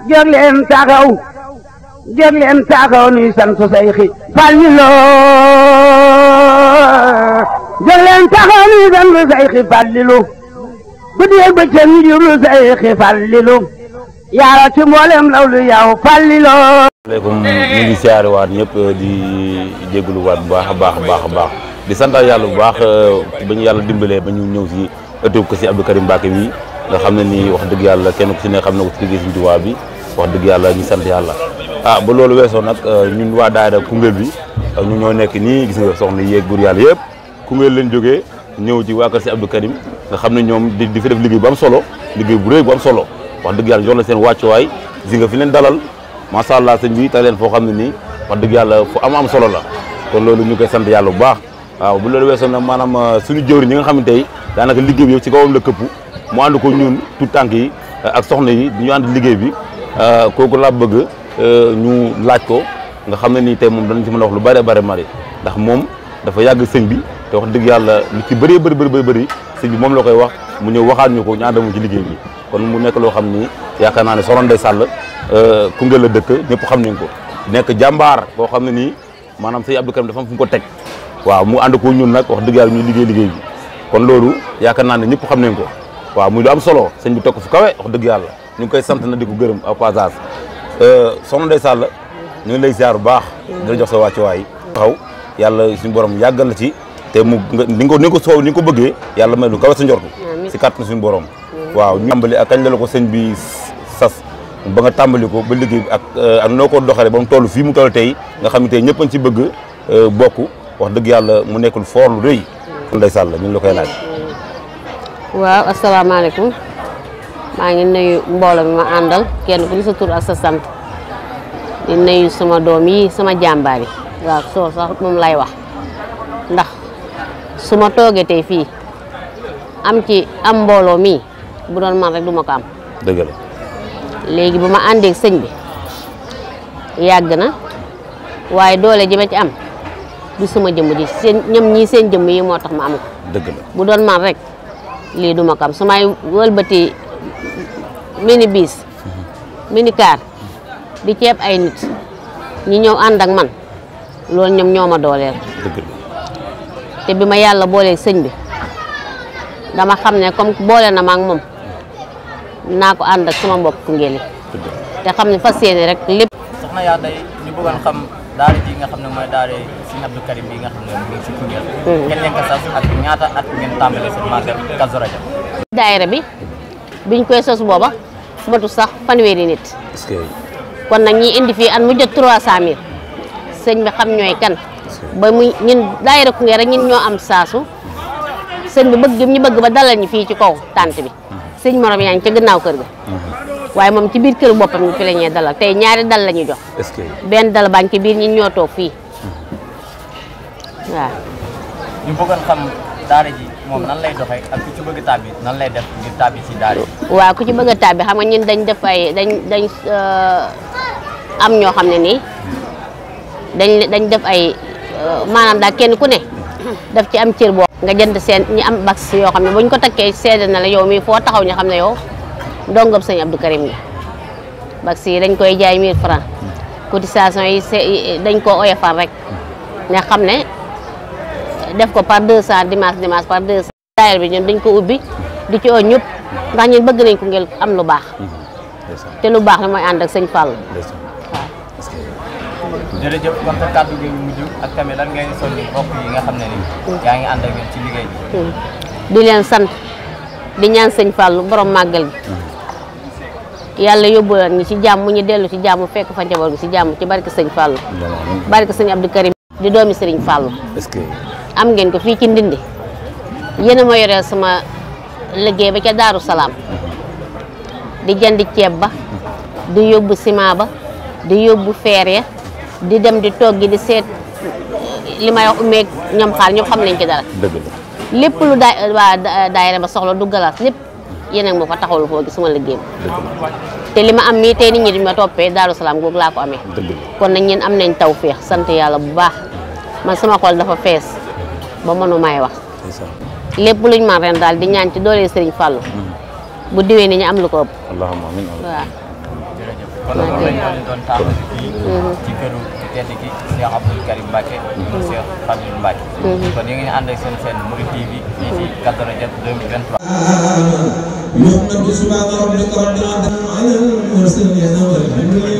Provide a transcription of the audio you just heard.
jóg leen taxaw jóg leen taxaw nuy sant Seyxi Falilu jóg leen taxaw nuy sant Seyxi Falilu guddeeg bëccëg ñu jublu Seyxi Falilu yaara ci mboolem lawlu yow Falilu. asalaamaaleykum ñu ngi siyaare waat ñëpp di jégalu waat bu baax a baax di sant yàlla bu baax ba ñu yàlla dimbalee ba ñu ñëw si ëttub ko si Abdou Karim Mbacké bi nga xam ne nii wax dëgg yàlla kenn ku si ne xam na ko si liggéey Sëriñ Tuubaa bi wax dëgg yàlla ñu sant yàlla. ba loolu weesoo nag ñun waa daayira Koungheul bi ñu ñoo nekk nii gis nga soxna yéeg buur yàlla yëpp Koungheul leen jógee ñëw ci waa kër si Abdou Karim nga xam ne ñoom di fi def liggéey bu am solo liggéey bu rëy bu am solo wax dëgg yàlla jox la seen wàccuwaay gis nga fi leen dalal macha allah sëñ bi tey leen foo xam ne nii wax dëgg yàlla fu am solo la kon loolu ñu koy sant yàlla bu baax. waaw bu loolu weesoo nag maanaam suñu jëwriñ ñi nga xam ne tey daanaka liggéey bi yow ci kawam la këpp mu ànd ko ñun tout tànk yi ak soxna yi ñu ànd liggéey bi kooku laa bëgg ñu laaj ko nga xam ne nii tey moom danañ ci mën a wax lu bëree mari ndax moom dafa yàgg sëñ bi te wax dëgg yàlla lu ci bëri sëñ bi moom la koy wax mu ñëw waxaat ñu ko ñu ànd mu ci liggéey bi kon mu nekk loo xam ni yaakaar naa ne Soxna Ndeye Sall Koungheul la dëkk ñëpp xam nañ ko nekk jàmbaar boo xam ne nii maanaam sëñ Abdou Karim dafa am fu mu ko teg waaw mu ànd ko ñun nag wax dëgg yàlla ñuy liggéey bi kon loolu yaakaar naa ne ñëpp xam nañ ko waaw muy lu am solo sëñ bi teg ko fu kawe wax dëgg yàlla ñu ngi koy sant na di ko gërëm au passage Soxna Ndeye Sall ñu ngi lay ziar bu baax dina jox sa wàccuwaay taxaw yàlla suñu borom yàggal la ci te mu ni nga ko soow ni nga ko bëggee yàlla may lu kawe sa njortu si kàttan suñu borom waaw ñu tàmbali ak kañ la ko sëñ bi sas ba nga tàmbali ko ba liggéey bi ak noo ko doxalee ba mu toll fii mu toll tey nga xam ne tey ñëpp a ci bëgg bokk wax dëgg yàlla mu nekkul foor lu rëy Ndeye Sall ñu ngi la koy laaj. waaw asalaamaaleykum maa ngi nuyu mbooloo mi ma àndal kenn ku ni sa tur ak sa sant di nuyu sama doom yi sama jàmbaar yi waaw soo sax moom lay wax ndax su ma toogee tey fii am mbooloo mi bu doon man rek du ma ko am. dëgg la léegi bu ma àndeeg sëñ bi yàgg na waaye doole ji ma ci am du sama jëmm ji seen ñoom ñii seen jëmm yi moo tax ma am ko. dëgg la bu doon man rek lii du ma ko am su may wëlbati mini bis mini car di ceeb ay nit ñi ñëw ànd ak man loolu ñoom ñoo ma dooleel. dëgg la te bi ma yàlla booleeg sëñ bi dama xam ne comme boole na ma ak moom naa ko ànd ak sama mbokk Koungheul yi te xam ne fas yéene rek lépp. soxna yaa day ñu bëggoon xam daara ji nga xam ne mooy daara Sëriñ Abdou Karim bi nga xam ne mu ngi si Koungheul. kenn leen ko sas ak ñaata at ngeen tàmbalee seen màggal Kazu Rajab. daayira bi biñ koy sos booba matu sax fanweeri nit. est-ce que kon nag ñi indi fii at mu jot 300000 sëñ bi xam ñooy kan ba muy ñun daayira Koungheul rek ñun ñoo am saasu sëñ bi bëgg ñu bëgg ba dalal ñu fii ci kaw tànt bi sëñ morom yaa ngi ca gannaaw kër ga waaye moom ci biir kër boppam ñu fi la ñuy dalal tey ñaari dal la ñu jox. est-ce que benn dal baa ngi ci biir ñun ñoo toog fii waaw. ñu bëggoon xam daara ji moom nan lay doxee ak ku ci bëgg tàbbi nan lay def ngir tàbbi ci daara ji. waaw ku ci bëgg a tàbbi xam nga ñun dañ def ay dañ am ñoo xam ne nii dañ def ay maanaam daal kenn ku ne daf ci am cër boo nga jënd seen ñi am baks yoo xam ne buñ ko takkee seede na la yow mii foo taxaw ñu xam ne yow ndongam sëñ Abdou Karim gi baks yi dañ koy jaay 1000 francs cotisation yi dañ ko oyofal rek nga xam ne def ko par 200 dimanche par 200 daayira bi ñun dañ ko ubbi di ci oo ñëpp ndax ñun bëgg nañ Koungheul am lu baax te lu baax la mooy ànd ak sëñ Fall. jërëjëf kon sa kàddu gi mujj ak tamit lan ngay soññi mbokk yi nga xam ne ni yaa ngi ànd ak ñun ci liggéey bi. di leen sant di ñaan sëñ Fall borom màggal gi yàlla yóbbu leen ñi ci jàmm ñu dellu ci jàmm fekk fa njaboot gi ci jàmm ci barke sëñ Fall barke sëñ Abdou Karim di doomi sëriñ Fall. est-ce que am ngeen ko fii ci Ndindi yéen a ma yoreel sama liggéey ba ca Daaru Salaam di jëndi ceeb ba di yóbbu ciment ba di yóbbu feer ya di dem di toggi di seet li may wax umeeg ñoom xaar ñëpp xam nañ ci dara. dëgg la lépp lu daayira ba soxla du galas lépp yéen a ma fa taxawul foo gis suma liggéey te li ma am mii tey nit ñi duñ ma toppee Daaru Salaam googu laa ko amee. kon nag ñeen am nañ taw féex sant yàlla bu baax man sama xol dafa fees ba mënu may wax lépp luñ man ren daal di ñaan ci doole Serigne Fallou bu diwee ni ñu am lu ko ëpp. allahumma amiin waaw. kon loolu lañ leen doon taamu fii ci këru tedd gi Cheikh Abdou Karim Mbacké Cheikh Fadilou Mbacké kon yéen ngi ànd ak seen chaîne Mouride TV fii ci Kazu Rajab 2023 يحمد سبحان ربك رب العالمين على المرسلين والحمد لله